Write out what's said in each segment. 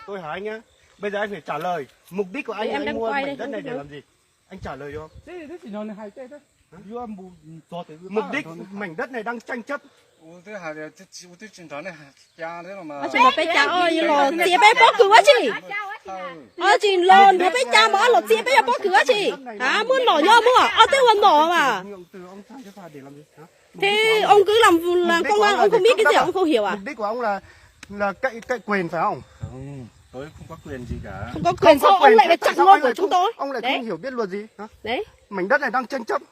Tôi hỏi anh nhá. Bây giờ anh phải trả lời. Mục đích của anh, anh mua mảnh đất này để làm gì? Anh trả lời được không? Mục đích mảnh đất này đang tranh chấp. Tsis los peb cav, los txiav peb pob kws ua tsi? Tsis los nrhiav peb cav mas los txiav peb cov pob kws ua tsi? Muab nom nyob muab ob teb ua nom mas. Thế ông cứ làm, làm công an, ông không biết cái gì, ông không hiểu à? Mục đích của ông là, là cậy, cậy quyền phải không? Không, tôi không có quyền gì cả. Không có quyền sao ông lại chặn ngôi của chúng tôi? Ông lại không hiểu biết luật gì hả? Đấy. Mảnh đất này đang tranh chấp.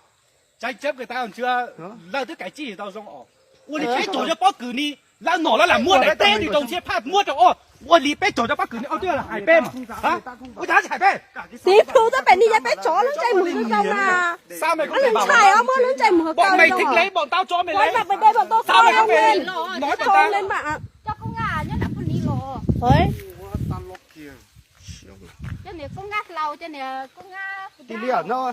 Tranh chấp người ta còn chưa, lawv twb cai tsib tau zoo os. Ua li peb tso cov pob kws ni, lawv nom lawv lam muab daim teb twg rau Ntshiab Phaj muab rau os. Ua li peb tso cov pob kws ni, ob tug hais peb mas. Ua cas tsis hais peb? Tiv plhu tab pem ni yog peb tso lub ntsej muag zoo na. Lub ntshai os, muab lub ntsej muag kaw. Sao mày không về? Nói bọn tao. Tiv li no,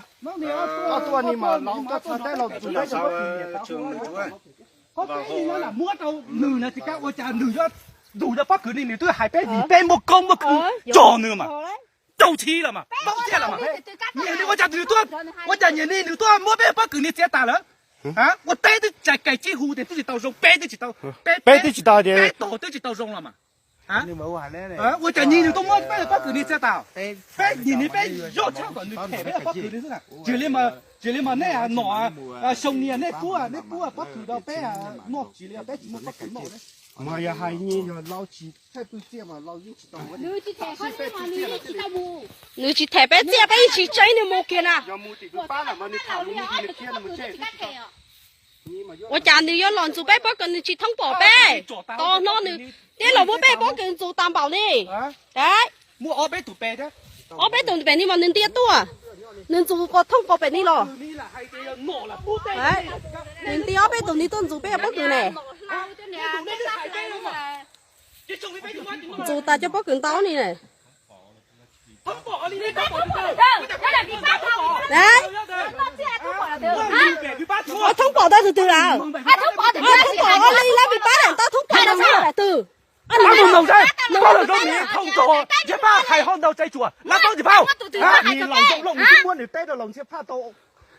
ob tug ni mas laus tuaj txog teb laus txug teb rau pob kws. Pob kws no lam muab rau nws na, tsis kav ua cas nws yuav ntxug cov pob kws ni, nws twb hais peb vim peb muaj koob muaj kws tso nws mas. Rau tshis los mas, tau txiaj los mas. Nyias li ua cas nws tuaj, ua cas nyias li nws tuaj muab peb pob kws ni txiav tas lawm. Ua teb twb tsis cai tsib hu tias twb tsis tau zoo, peb twb tsis tau, peb twb tsis tau, peb tog twb tsis tau zoo los mas. Ua cas nyias nws tuaj muab peb pob kws ni txiav tas. Peb nyias li peb zoj tshaj kom nws them peb pob kws ni xwb na. Tsis li mas nej nom xyoo ni nej pub, nej pub pob kws rau peb noj, tsis li peb tsis muaj pob kws noj. Mas yog hais nyias yog laus tsis txhawj pw txiaj mas laus yeej tsis tau. Nws tsis them peb txiaj, peb yeej tsis tso nws mus kiag na. Ua cas nws yuav los ntxug peb pob kws, nws tsis thoob pom peb? Tos no nws thiaj los muab peb pob kws ntxug tas npaum li. Ob peb tus pem ni mas nws ntiab tuaj, nws ntxug qos thoob qos pem ni los. Nws ntiab ob peb tus ni tuaj ntxug peb pob kws ne. Ntxug tas cov pob kws ntau li ne. Thoob pom tau tus twg lawm? Thoob pom li lawm, vim pab daim tau thoob pom daim twg?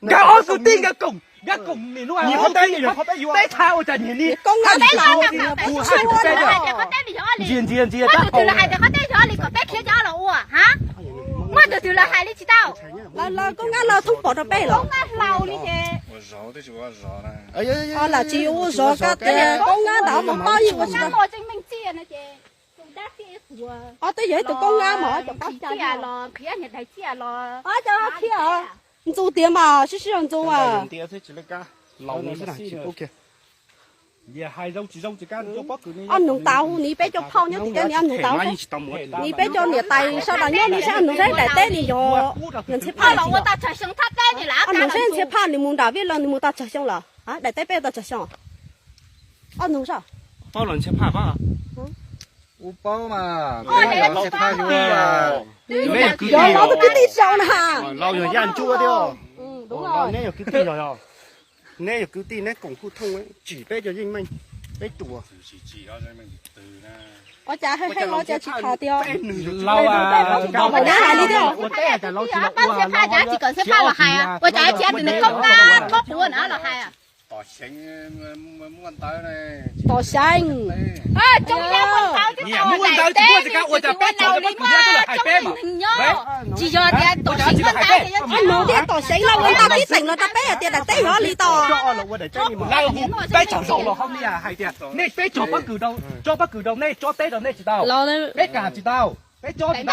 Nkawd ob kwv tij nkawd koom, nkawd koom nim no teb tha ua cas nyias ni. Ntsia ntsia ntsia, muaj tus twg lawv hais tias qhov teb yog li kom peb khiav cov los ua? Muaj tus twg lawv hais li tsis tau? Koob Ngab los thoob pom rau peb los. Lam tsis yuav ua zov kab tias Koob Ngab ntawd mus paub yeej ua tsis tau. Ob twb yog ib tug Koob Ngab mas cov qab los, ob cov khiav ntxuv tiag mas sib sib ntxuv mas. Ob nus tau hu ni peb cov phauj nyob tim cov ni ob nus tau. Ni peb cov niam tais sawv daws nyob ni saib ob nus saib daim teb ni yog Ntxhiab Phaj. Ob nus saib Ntxhiab Phaj nws mus nram Vij Los nws mus tau tsawg xyoo lawm? Daim teb peb tau tsawg xyoo? Ob nus saib. Yog laus tus kwv tij zaum na. Neb yog kwv tij yog, neb yog kwv tij neb koom hu thooj tsim peb cov yeej meej, peb ruam. Ua cas hais los cas tsis tham tias, neb hais li tias, Ntxhiab Phaj los hais, ua cas ib txhia tus nws Koob Ngab thob quav na los hais. Tom Xyeeb. Muaj ntawd tsis muaj tsis kav ua cas peb tso cov pob kws no tuaj los hais peb mas. Tsis yog tias Tom Xyeeb muaj ntawd, Tom Xyeeb los ua ntau tib teem los rau peb hais tias daim teb yog li tos. Lawv hu peb tsaug zog los hauv ni hais tias nej peb tso pob kws rau, tso pob kws rau nej, tso teb rau nej tsis tau. Peb kam tsis tau, peb tso tsis tau.